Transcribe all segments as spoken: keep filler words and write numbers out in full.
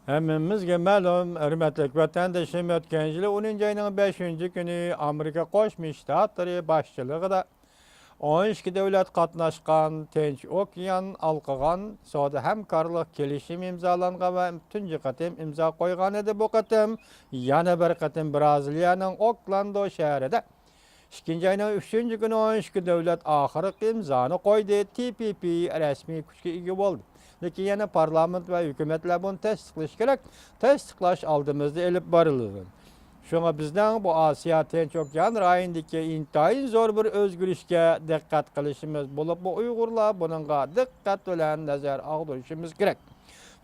ھەممىمىزگە مەلۇم، ھۆرمەتلىك ۋەتەندىشىم، ئۆتكەن يىلى ئونىنچى ئاينىڭ بەشىنچى كۈنى ئامېرىكا قوشما شتاتلىرى باشچىلىقىدا ئون ئىككى دۆلەت قاتناشقان تىنچ ئوكيان ھالقىغان سودا ھەمكارلىق كېلىشىمى ئىمزالانغان ۋە تۇنجى قېتىم ئىمزا قويغان ئىدى. بۇ قېتىم يەنە بىر قېتىم بىرازىلىيەنىڭ ئوكلاندو شەھىرىدە ئىككىنچى ئاينىڭ ئۈچىنچى كۈنى ئون ئىككى دۆلەت ئاخىرقى ئىمزانى قويدى. تى پى پى رەسمىي كۈچكە ئىگە بولدى. لېكىن يەنە پارلامېنت ۋە ھۆكۈمەتلەر بۇنى تەستىقلىشى كېرەك. تەستىقلاش ئالدىمىزدا ئېلىپ بېرىلىدۇ. شۇڭا بىزنىڭ بۇ ئاسىيا تىنچ ئوكيان رايونىدىكى ئىنتايىن زور بىر ئۆزگىرىشكە دىققەت قىلىشىمىز، بولۇپمۇ ئۇيغۇرلار بۇنىڭغا دىققەت بىلەن نەزەر ئاغدۇرۇشىمىز كېرەك.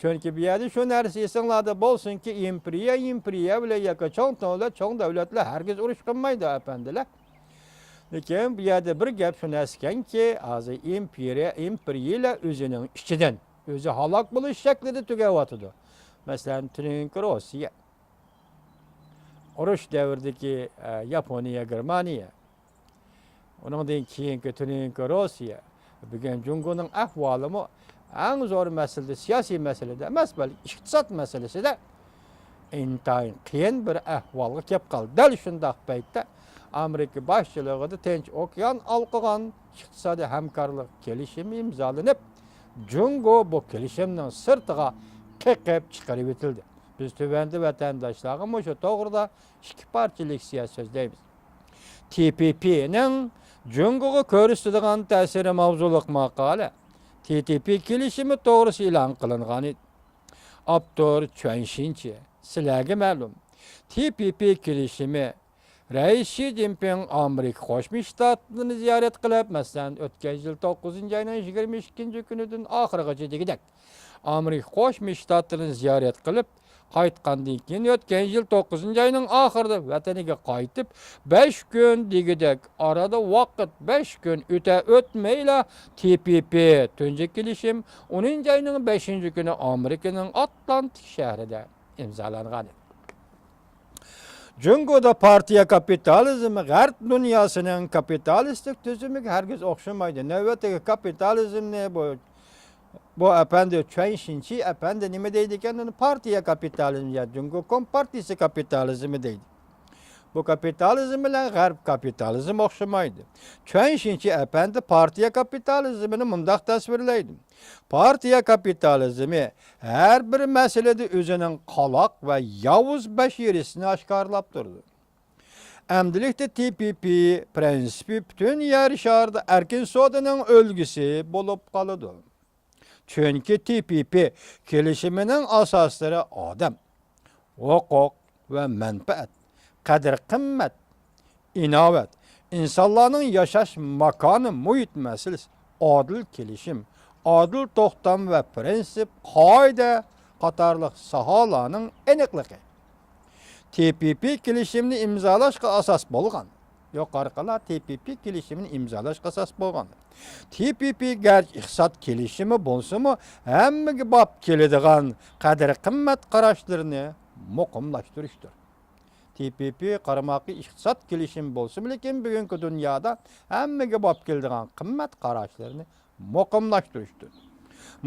چۈنكى بۇ يەردە شۇ نەرسە ئېسىڭلاردا بولسۇنكى، ئىمپېرىيە ئىمپېرىيە بىلەن ياكى چوڭ دۆلەت چوڭ دۆلەت بىلەن ھەرگىز ئۇرۇش قىلمايدۇ، ئەپەندىلەر. لېكىن بۇ يەردە بىر گەپ شۇ نەرسىكەنكى، ھازىر ئىمپېرىيە، ئىمپېرىيەلەر ئۆزىنىڭ ئىچىدىن ئۆزى ھالاك بولۇش شەكلىدە تۈگەۋاتىدۇ. مەسىلەن، تۈنۈگۈنكى روسىيە، ئۇرۇش دەۋرىدىكى، ئە، ياپونىيە، گېرمانىيە، ئۇنىڭدىن كېيىنكى تۈنۈگۈنكى روسىيە، بۈگۈن جۇڭگونىڭ ئەھۋالىمۇ ئەڭ زور مەسىلىدە، سىياسىي مەسىلىدە ئەمەس، بەلكى ئىقتىساد مەسىلىسىدە ئىنتايىن قىيىن بىر ئەھۋالغا كەپ قالدى. دەل شۇنداق پەيتتە ئامېرىكا باشچىلىقىدا تىنچ ئوكيان ھالقىغان ئىقتىسادىي ھەمكارلىق كېلىشىمى ئىمزالىنىپ، جۇڭگو بۇ كېلىشىمنىڭ سىرتىغا قېقىپ چىقىرىۋېتىلدى. بىز تۆۋەندە ۋەتەنداشلارغا مۇشۇ توغرىدا ئىككى پارچە لېكسىيە سۆزلەيمىز. تى پى پىنىڭ جۇڭگوغا كۆرسىتىدىغان تەسىرى ماۋزۇلۇق ماقالە تى تى پى كېلىشىمى توغرىسىدا ئېلان قىلىنغان ئىدى. ئاپتور چۈەن شىنچى. سىلەرگە مەلۇم، تى پى پى كېلىشىمى رەئىس شى جىنپىڭ ئامېرىكا قوشما شتاتلىرىنى زىيارەت قىلىپ، مەسىلەن، ئۆتكەن يىل توققۇزىنچى ئاينىڭ يىگىرمە ئىككىنچى كۈنىدىن ئاخىرىغىچە دېگۈدەك ئامېرىكا قوشما شتاتلىرىنى زىيارەت قىلىپ قايتقاندىن كېيىن، ئۆتكەن يىل توققۇزىنچى ئاينىڭ ئاخىرىدا ۋەتىنىگە قايتىپ، بەش كۈن دېگۈدەك ئارىدا ۋاقىت، بەش كۈن ئۆتە ئۆتمەيلا تى پى پى تۇنجى كېلىشىم ئونىنچى ئاينىڭ بەشىنچى كۈنى ئامېرىكىنىڭ ئاتلانتىك شەھىرىدە ئىمزالانغان ئىدى. جۇڭگودا پارتىيە كاپىتالىزمى غەرب دۇنياسىنىڭ كاپىتالىستىك تۈزۈمىگە ھەرگىز ئوخشىمايدۇ. نۆۋەتتىكى كاپىتالىزمنى بۇ، بۇ ئەپەندى، چۈەن شىنچى ئەپەندى نېمە دەيدىكەن، ئۇنى پارتىيە كاپىتالىزمى يا جۇڭگو كومپارتىيىسى كاپىتالىزمى دەيدۇ. بۇ كاپىتالىزم بىلەن غەرب كاپىتالىزمى ئوخشىمايدۇ. چۈەن شىنچى ئەپەندى پارتىيە كاپىتالىزمىنى مۇنداق تەسۋىرلەيدۇ: پارتىيە كاپىتالىزمى ھەر بىر مەسىلىدە ئۆزىنىڭ قالاق ۋە ياۋۇز بەشىرىسىنى ئاشكارىلاپ تۇرىدۇ. ئەمدىلىكتە تى پى پى پىرىنسىپى پۈتۈن يەر شارىدا ئەركىن سودىنىڭ ئۈلگىسى بولۇپ قالىدۇ. چۈنكى تى پى پى كېلىشىمىنىڭ ئاساسلىرى ئادەم، ھوقۇق ۋە مەنپەئەت، قەدىر-قىممەت، ئىناۋەت، ئىنسانلارنىڭ ياشاش ماكانى، مۇھىت مەسىلىسى، ئادىل كېلىشىم، ئادىل توختام ۋە پىرىنسىپ، قائىدە قاتارلىق ساھەلەرنىڭ ئېنىقلىقى. تى پى پى كېلىشىمنى ئىمزالاشقا ئاساس بولغان. يۇقىرىقىلار تى پى پى كېلىشىمىنى ئىمزالاشقا ئاساس بولغان. تى پى پى گەرچە ئىقتىساد كېلىشىمى بولسىمۇ، ھەممىگە باب كېلىدىغان قەدىر-قىممەت قاراشلىرىنى مۇقىملاشتۇرۇشتۇر. تى پى پى قارىماققا ئىقتىساد كېلىشىمى بولسىمۇ، لېكىن بۈگۈنكى دۇنيادا ھەممىگە باب كېلىدىغان قىممەت قاراشلىرىنى مۇقىملاشتۇرۇشتۇر.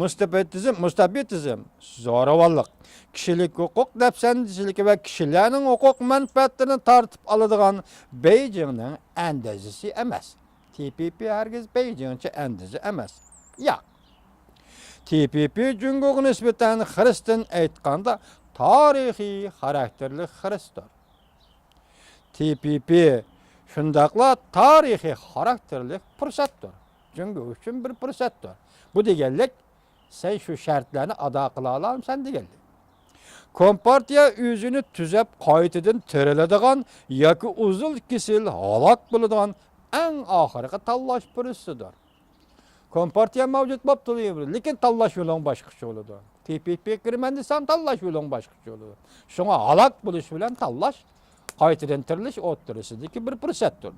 مۇستەبىتىزم، مۇستەبىتىزم، زوراۋانلىق، كىشىلىك ھوقۇق دەپسەندىچىلىكى ۋە كىشىلەرنىڭ ھوقۇق مەنپەئەتلىرىنى تارتىپ ئالىدىغان بېيجىڭنىڭ ئەندىزىسى ئەمەس. تى پى پى ھەرگىز بېيجىڭچە ئەندىزە ئەمەس. ياق. تى پى پى جۇڭگوغا نىسبەتەن خىرىستىن ئېيتقاندا تارىخىي خاراكتېرلىك خىرىستور. تى پى پى شۇنداقلا تارىخىي خاراكتېرلىك پۇرسەتتۇر. جۇڭگو ئۈچۈن بىر پۇرسەتتۇر. بۇ دېگەنلىك، سەن شۇ شەرتلەرنى ئادا قىلالامسەن دېگەنلىك. كومپارتىيە ئۆزىنى تۈزەپ، قايتىدىن تىرىلىدىغان ياكى ئۇزۇل كېسىل ھالاك بولىدىغان ئەڭ ئاخىرقى تاللاش پۇرسىتىدۇر. كومپارتىيە مەۋجۇت بولۇپ تۇرۇۋېرىدۇ، لېكىن تاللاش يولۇڭ باشقىچە بولىدۇ. تى پى پى كىرىمەن دېسەڭ، تاللاش يولۇڭ باشقىچە بولىدۇ. شۇڭا ھالاك بولۇش بىلەن تاللاش، قايتىدىن تىرىلىش ئوتتۇرىسىدىكى بىر پۇرسەتتۇر.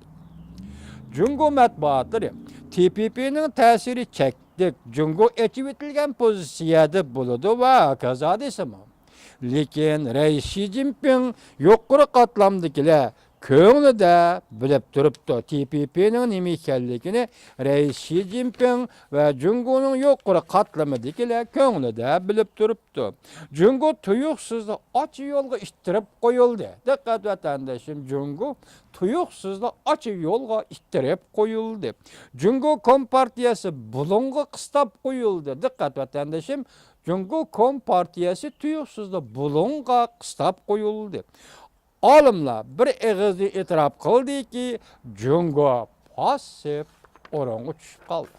جۇڭگو مەتبۇئاتلىرى تى پى پىنىڭ تەسىرى چەكلىك، جۇڭگو ئېچىۋېتىلگەن پوزىتسىيەدە بولىدۇ ۋە ھاكازا دېسىمۇ. لېكىن رەئىس شى جىنپىڭ يۇقىرى قاتلامدىكىلەر كۆڭلىدە بىلىپ تۇرۇپتۇ. تې پې پېنىڭ نېمە ئىكەنلىكىنى رەئىس شى جىنپىڭ ۋە جۇڭگونىڭ يۇقىرى قاتلىمىدىكىلەر كۆڭلىدە بىلىپ تۇرۇپتۇ. جۇڭگو تۇيۇقسىزلا ئاچا يولغا ئىتتىرىپ قويۇلدى. دىققەت، ۋەتەندىشىم، جۇڭگو تۇيۇقسىزلا ئاچا يولغا ئىتتىرىپ قويۇلدى. جۇڭگو كومپارتىيەسى بۇلۇڭغا قىستاپ قويۇلدى. دىققەت، ۋەتەندىشىم، جۇڭگو كومپارتىيەسى تۇيۇقسىزلا بۇلۇڭغا قىستاپ قويۇلدى. ئالىملار بىر ئېغىزدىن ئېتىراپ قىلدىكى، جۇڭگو پاسسىپ ئورۇنغا چۈشۈپ قالدى.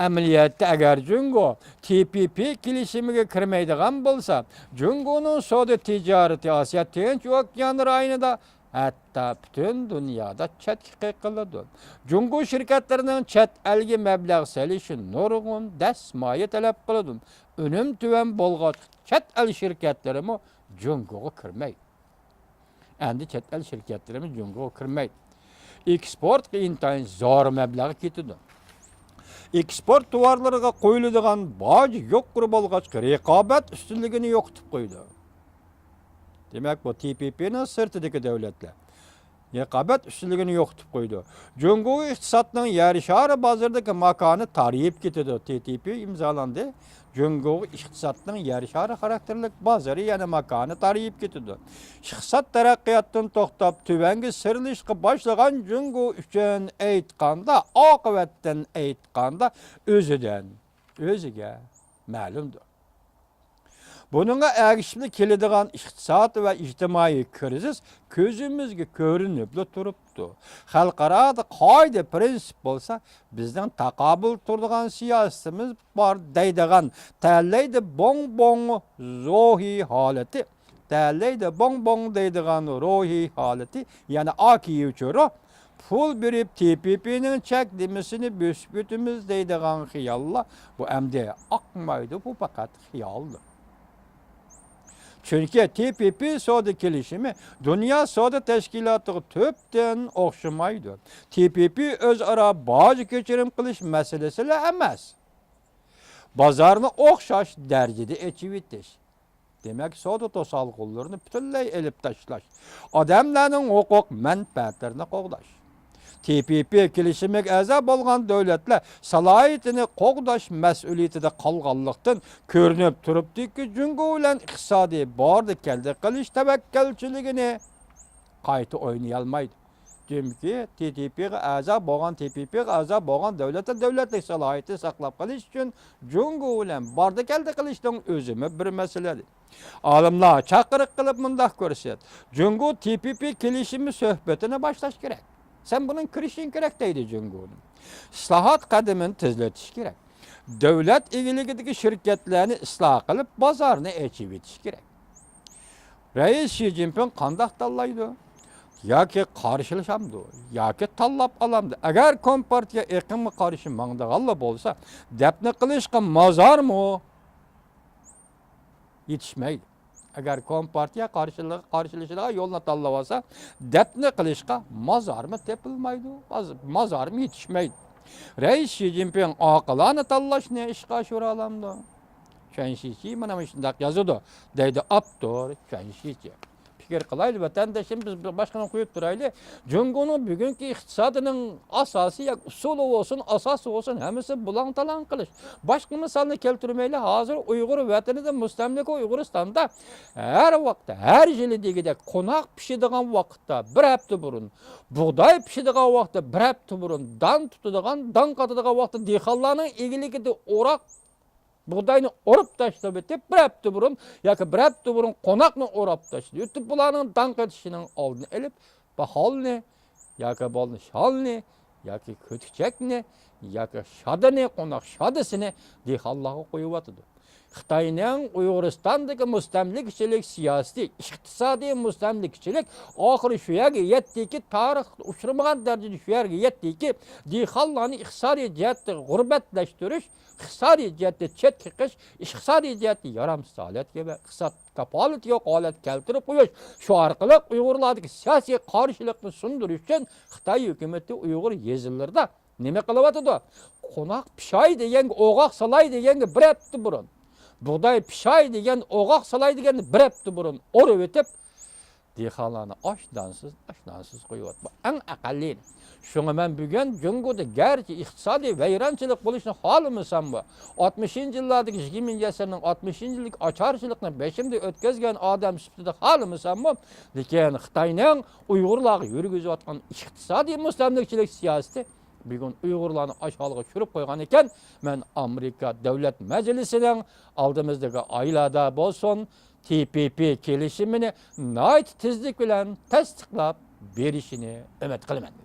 ئەمەلىيەتتە، ئەگەر جۇڭگو تې پې پې كېلىشىمىگە كىرمەيدىغان بولسا، جۇڭگونىڭ سودا تىجارىتى ئاسىيا تىنچ ئوكيان رايونىدا، ھەتتا پۈتۈن دۇنيادا چەتكە قېقىلىدۇ. جۇڭگو شىركەتلىرىنىڭ چەت ئەلگە مەبلەغ سېلىشى نۇرغۇن دەسمايە تەلەپ قىلىدۇ. ئۈنۈم تۆۋەن بولغاچ، چەت ئەل شىركەتلىرىمۇ جۇڭگوغا كىرمەيدۇ. ئەمدى چەت ئەل شىركەتلىرىمۇ جۇڭگوغا كىرمەيدۇ. ئېكسپورتقا ئىنتايىن زور مەبلەغ كېتىدۇ. ئېكسپورت تاۋارلىرىغا قويۇلىدىغان باج يۇقىرى بولغاچقا، رىقابەت ئۈستۈنلۈكىنى يوقىتىپ قويىدۇ. دېمەك، بۇ تې پې پېنىڭ سىرتىدىكى دۆلەتلەر رىقابەت ئۈستۈنلۈكىنى يوقىتىپ قويىدۇ. جۇڭگو ئىقتىسادنىڭ يەر شارى بازىرىدىكى ماكانى تارىيىپ كېتىدۇ. تې تې پې ئىمزالاندى. جۇڭگو ئىقتىسادنىڭ يەر شارى خاراكتېرلىك بازىرى يەنە ماكانى تارىيىپ كېتىدۇ. ئىقتىساد تەرەققىياتتىن توختاپ، تۆۋەنگە سىيرىلىشقا باشلىغان جۇڭگو ئۈچۈن ئېيتقاندا، ئاقىۋەتتىن ئېيتقاندا، ئۆزىدىن ئۆزىگە مەلۇمدۇر. بۇنىڭغا ئەگىشىپلا كېلىدىغان ئىقتىساد ۋە ئىجتىمائىي كىرىزىس كۆزىمىزگە كۆرۈنۈپلا تۇرۇپتۇ. خەلقئارادا قائىدە، پىرىنسىپ بولسا، بىزنىڭ تاقابىل تۇرىدىغان سىياسىتىمىز بار دەيدىغان تەلەيدە بوڭ بوڭ روھىي ھالىتى، تەلەيدە بوڭ بوڭ دەيدىغان روھىي ھالىتى، يەنى ئا كى ئۇچۇرى، پۇل بېرىپ تې پې پېنىڭ چەكلىمىسىنى بۆسۈپ ئۆتىمىز دەيدىغان خىياللار، بۇ ئەمدى ئاقمايدۇ، بۇ پەقەت خىيالدۇر. چۈنكى تې پې پې سودا كېلىشىمى دۇنيا سودا تەشكىلاتىغا تۈپتىن ئوخشىمايدۇ. تې پې پې ئۆزئارا باج كۆچۈرۈم قىلىش مەسىلىسىلا ئەمەس. بازارنى ئوخشاش دەرىجىدە ئېچىۋېتىش. دېمەك، سودا توسالغۇلىرىنى پۈتۈنلەي ئېلىپ تاشلاش، ئادەملەرنىڭ ھوقۇق مەنپەئەتلىرىنى قوغداش. تې پې پې كېلىشىمىگە ئەزا بولغان دۆلەتلەر سالاھىيىتىنى قوغداش مەسئۇلىيىتىدە قالغانلىقتىن، كۆرۈنۈپ تۇرۇپتۇكى، جۇڭگو بىلەن ئىقتىسادىي باردا-كەلدە قىلىش تەۋەككۈلچىلىكىنى قايتا ئوينىيالمايدۇ. چۈنكى تې تې پېغا ئەزا بولغان، تې پې پېغا ئەزا بولغان دۆلەتلەر دۆلەتلىك سالاھىيىتىنى ساقلاپ قېلىش ئۈچۈن جۇڭگو بىلەن باردا-كەلدە قىلىشنىڭ ئۆزىمۇ بىر مەسىلە. ئالىملار چاقىرىق قىلىپ مۇنداق كۆرسەت، جۇڭگو تې پې پې كېلىشىمى سۆھبىتىنى باشلاش كېرەك. سەن بۇنىڭ كىرىشىڭ كېرەك دەيدۇ جۇڭگونى. ئىسلاھات قەدىمىنى تېزلىتىش كېرەك. دۆلەت ئىگىلىكىدىكى شىركەتلەرنى ئىسلاھ قىلىپ، بازارنى ئېچىۋېتىش كېرەك. رەئىس شى جىنپىڭ قانداق تاللايدۇ؟ ياكى قارشىلىشامدۇ؟ ياكى تاللاپ ئالامدۇ؟ ئەگەر كومپارتىيە ئېقىمغا قارشى ماڭىدىغانلا بولسا، دەپنە قىلىشقا مازارمۇ يېتىشمەيدۇ. ئەگەر كومپارتىيە قارشىلىق-، قارشىلىشىدىغان يولنى تاللاۋالسا، دەپنە قىلىشقا مازارمۇ تېپىلمايدۇ، ماز-، مازارمۇ يېتىشمەيدۇ. رەئىس شى جىنپىڭ ئاقىلانە تاللاشنى ئىشقا ئاشۇرالامدۇ؟ چۈەن شىچى مانا مۇشۇنداق يازىدۇ، دەيدۇ ئاپتور چۈەن شىچى. پىكىر قىلايلى، ۋەتەنداشلىرىم، بىز بىر باشقىنى قويۇپ تۇرايلى. جۇڭگونىڭ بۈگۈنكى ئىقتىسادىنىڭ ئاساسى ياكى ئۇسۇلى بولسۇن، ئاساسى بولسۇن، ھەممىسى بۇلاڭ-تالاڭ قىلىش. باشقا مىسالنى كەلتۈرمەيلى، ھازىر ئۇيغۇر ۋەتىنىدە، مۇستەملىكە ئۇيغۇرىستاندا ھەر ۋاقىت، ھەر يىلى دېگۈدەك قوناق پىشىدىغان ۋاقىتتا بىر ھەپتە بۇرۇن، بۇغداي پىشىدىغان ۋاقىتتا بىر ھەپتە بۇرۇن، دان تۇتىدىغان، دان قاتىدىغان ۋاقىتتا دېھقانلارنىڭ ئىگىلىكىدە ئوراق، بۇغداينى ئورۇپ تاشلاپ ئۆتۈپ، بىر ھەپتە بۇرۇن ياكى بىر ھەپتە بۇرۇن قوناقنى ئورۇپ تاشلاپ ئۆتۈپ، بۇلارنىڭ دان قېتىشىنىڭ ئالدىنى ئېلىپ، باھالنى ياكى بولمىسا شالنى ياكى كۆتۈكچەكنى ياكى شادىنى، قوناق شادىسىنى دېھقانلارغا قويۇۋاتىدۇ. خىتاينىڭ ئۇيغۇرىستاندىكى مۇستەملىكىچىلىك سىياسىتى، ئىقتىسادىي مۇستەملىكىچىلىك ئاخىرى شۇ يەرگە يەتتىكى، تارىختا ئۇچرىمىغان دەرىجىدە شۇ يەرگە يەتتىكى، دېھقانلارنى ئىقتىسادىي جەھەتتە غۇربەتلەشتۈرۈش، ئىقتىسادىي جەھەتتە چەتكە قېقىش، ئىقتىسادىي جەھەتتە يارامسىز ھالەتكە ۋە ئىقتىساد كاپالىتى يوق ھالەتكە كەلتۈرۈپ قويۇش، شۇ ئارقىلىق ئۇيغۇرلاردىكى سىياسىي قارشىلىقنى سۇندۇرۇش ئۈچۈن خىتاي ھۆكۈمىتى ئۇيغۇر يېزىلىرىدا نېمە قىلىۋاتىدۇ؟ قوناق پىشاي دېگەنگە، ئوغاق سالاي دېگەنگە بىر ھەپتە بۇرۇن، بۇغداي پىشاي دېگەن، ئوغاق سالاي دېگەننى بىر ھەپتە بۇرۇن ئورۇۋېتىپ، دېھقانلارنى ئاچ دانسىز، ئاچ نانسىز قويۇۋاتىدۇ. ئەڭ ئەقەللىي. شۇڭا مەن بۈگۈن جۇڭگودا گەرچە ئىقتىسادىي ۋەيرانچىلىق بولۇشىنى خالىمىساممۇ، ئاتمىشىنچى يىللاردىكى، يىگىرمىنچى ئەسىرنىڭ ئاتمىشىنچى يىلىدىكى ئاچارچىلىقنى بېشىمدا ئۆتكۈزگەن ئادەم سۈپىتىدە خالىمىساممۇ، لېكىن خىتاينىڭ ئۇيغۇرلارغا يۈرگۈزۈۋاتقان ئىقتىسادىي مۇستەملىكىچىلىك سىياسىتى بۈگۈن ئۇيغۇرلارنى ئاشۇ ھالغا چۈشۈرۈپ قويغان ئىكەن، مەن ئامېرىكا دۆلەت مەجلىسىنىڭ ئالدىمىزدىكى ئايلاردا بولسۇن، تى پى پى كېلىشىمىنى ناھايىتى تېزلىك بىلەن تەستىقلاپ بېرىشىنى ئۈمىد قىلىمەن.